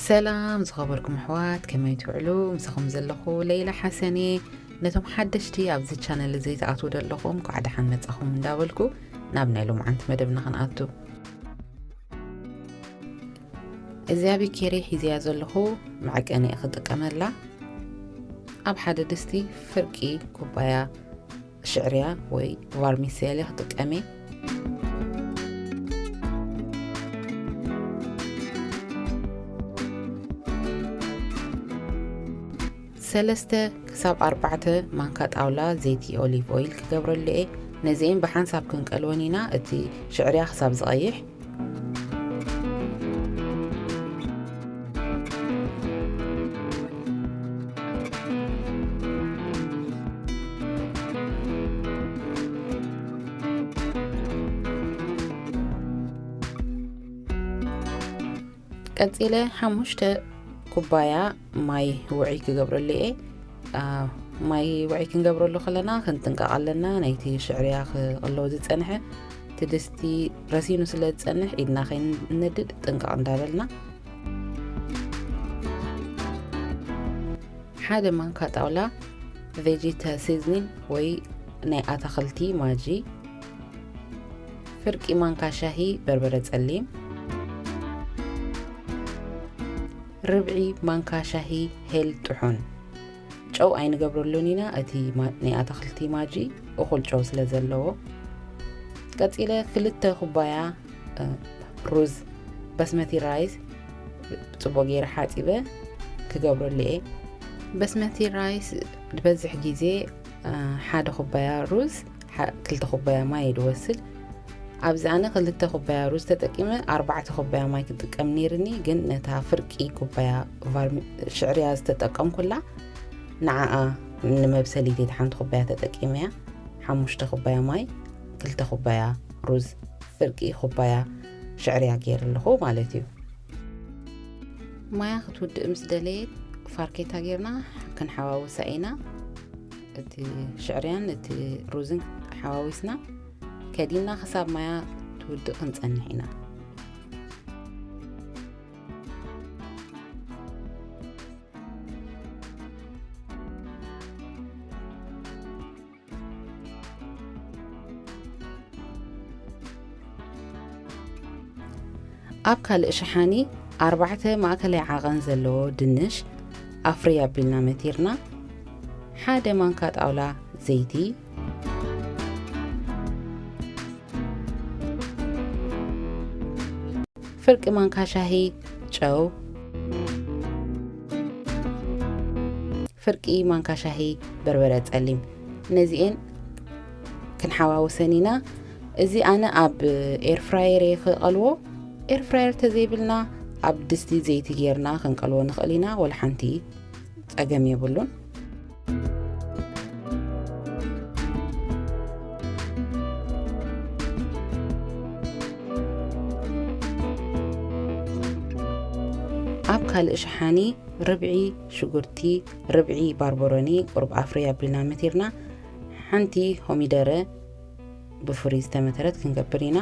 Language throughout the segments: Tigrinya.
ሰላም ዝኸበርኩም ኣሕዋት፣ ከመይ ትውዕሉ? ምሳኹም ዘለኹ ለይላ ሓሰን እየ። ነቶም ሓደሽቲ ኣብዚ ቻነል እዚ ትኣትዉ ዘለኹም፣ እንኳዕ ደሓን መጻኹም እንዳበልኩ፣ ናብ ናይ ሎምዓንቲ መደብና ክንኣቱ። እዚኣ ቢኬሪ ሒዘያ ዘለኹ መዐቀኒ እየ ክጥቀመላ። ኣብ ሓደ ድስቲ ፍርቂ ኩባያ ሽዕርያ ወይ ቫርሚሴሊ ክጥቀም እየ። ሰለስተ ክሳብ ኣርባዕተ ማንካ ጣውላ ዘይቲ ኦሊቭ ኦይል ክገብረሉ እየ። ነዚኤን ብሓንሳብ ክንቀልወን ኢና፣ እቲ ሽዕርያ ክሳብ ዝቐይሕ። ቀጺለ ሓሙሽተ ኩባያ ማይ ውዑይ ክገብረሉ እየ። አ፣ ማይ ውዑይ ክንገብረሉ ከለና ክንጥንቀቕ ኣለና። ናይቲ ሽዕርያ ክቕለው ዝጸንሐ፣ እቲ ድስቲ ረሲኑ ስለ ዝጸንሕ፣ ኢድና ከይንነድድ ጥንቀቕ እንዳበልና። ሓደ ማንካ ጣውላ ቬጂታ ሲዝኒን ወይ ናይ ኣታኽልቲ ማጂ፣ ፍርቂ ማንካ ሻሂ በርበረ ጸሊም፣ ርብዒ ማንካ ሻሂ ሄል ጥሑን። ጨው ኣይንገብረሉን ኢና፣ እቲ ማ-፣ ናይ ኣታኽልቲ ማጂ እኹል ጨው ስለ ዘለዎ። ቀጺለ ክልተ ኩባያ፣ እ፣ ሩዝ በስመቲ ራይስ ጽቡቕ ገይረ ሓጺበ ክገብረሉ እየ። በስመቲ ራይስ ዝበዝሕ ግዜ፣ እ፣ ሓደ ኩባያ ሩዝ፣ ሓ-፣ ክልተ ኩባያ ማይ እየ ዝወስድ። ኣብዚ ኣነ ክልተ ኩባያ ሩዝ ተጠቂመ፣ ኣርባዕተ ኩባያ ማይ ክጥቀም ነይርኒ፣ ግን ነታ ፍርቂ ኩባያ ቫርሚ-፣ ሽዕርያ ዝተጠቀምኩላ፣ ንዓኣ ንመብሰሊት እታ ሓንቲ ኩባያ ተጠቂመያ። ሓሙሽተ ኩባያ ማይ፣ ክልተ ኩባያ ሩዝ፣ ፍርቂ ኩባያ ሽዕርያ ገይረ ኣለኹ ማለት እዩ። ማያ ክትውድእ ምስ ደለየት፣ ፋርኬታ ጌርና ክንሓዋውሳ ኢና። እቲ ሽዕርያን እቲ ሩዝን ሓዋዊስና ከዲንና ክሳብ ማያ ትውድእ ክንጸንሕ ኢና። ኣብ ካልእ ሸሓኒ ኣርባዕተ ማእከላይ ዓቐን ዘለዎ ድንሽ ኣፍርይ ኣቢልና መቲርና፣ ሓደ ማንካ ጣውላ ዘይቲ፣ ፍርቂ ማንካ ሻሂ ጨው፣ ፍርቂ ማንካ ሻሂ በርበረ ጸሊም። ነዚኤን ክንሓዋውሰን ኢና። እዚ ኣነ ኣብ ኤር ፍራየር እየ ክቐልዎ። ኤር ፍራየር ተዘይብልና ኣብ ድስቲ ዘይቲ ጌርና ክንቀልዎ ንኽእል ኢና፣ ወላ ሓንቲ ጸገም የብሉን። ኣብ ካልእ ሸሓኒ ርብዒ ሽጉርቲ፣ ርብዒ ባርበሮኒ ቁሩብ ኣፍርይ ኣቢልና መቲርና፣ ሓንቲ ኮሚደረ ብፍሩይ ዝተመተረት ክንገብር ኢና።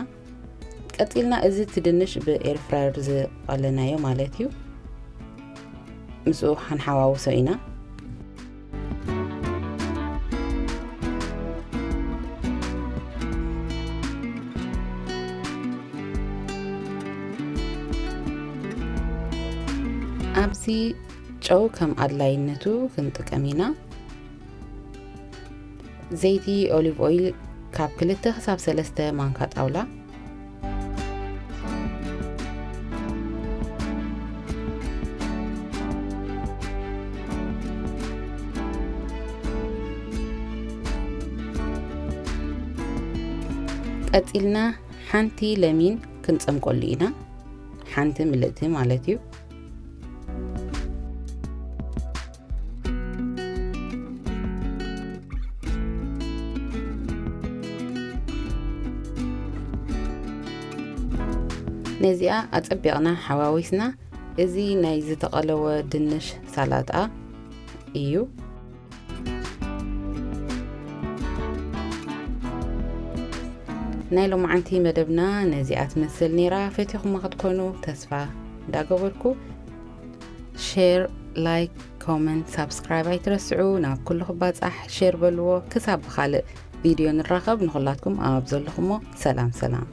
ቀጺልና እዚ እቲ ድንሽ ብኤር ፍራየር ዝቐለናዮ ማለት እዩ፣ ምስኡ ክንሓዋውሶ ኢና። ኣብዚ ጨው ከም ኣድላይነቱ ክንጥቀም ኢና። ዘይቲ ኦሊቭ ኦይል ካብ ክልተ ክሳብ ሰለስተ ማንካ ጣውላ። ቀጺልና ሓንቲ ለሚን ክንጸምቀሉ ኢና። ሓንቲ ምልእቲ ማለት እዩ። ነዚኣ ኣጸቢቕና ሓዋዊስና፣ እዚ ናይ ዝተቐለወ ድንሽ ሳላጣ እዩ። ናይ ሎማዓንቲ መደብና ነዚኣ ትመስል ነይራ። ፈቲኹማ ክትኮኑ ተስፋ እንዳገበርኩ፣ share, like, comment, subscribe ኣይትረስዑ። ናብ ኩሉ ክባጻሕ share በልዎ። ክሳብ ብኻልእ ቪድዮ ንራኸብ፣ ንኹላትኩም ኣብ ዘለኹሞ ሰላም ሰላም።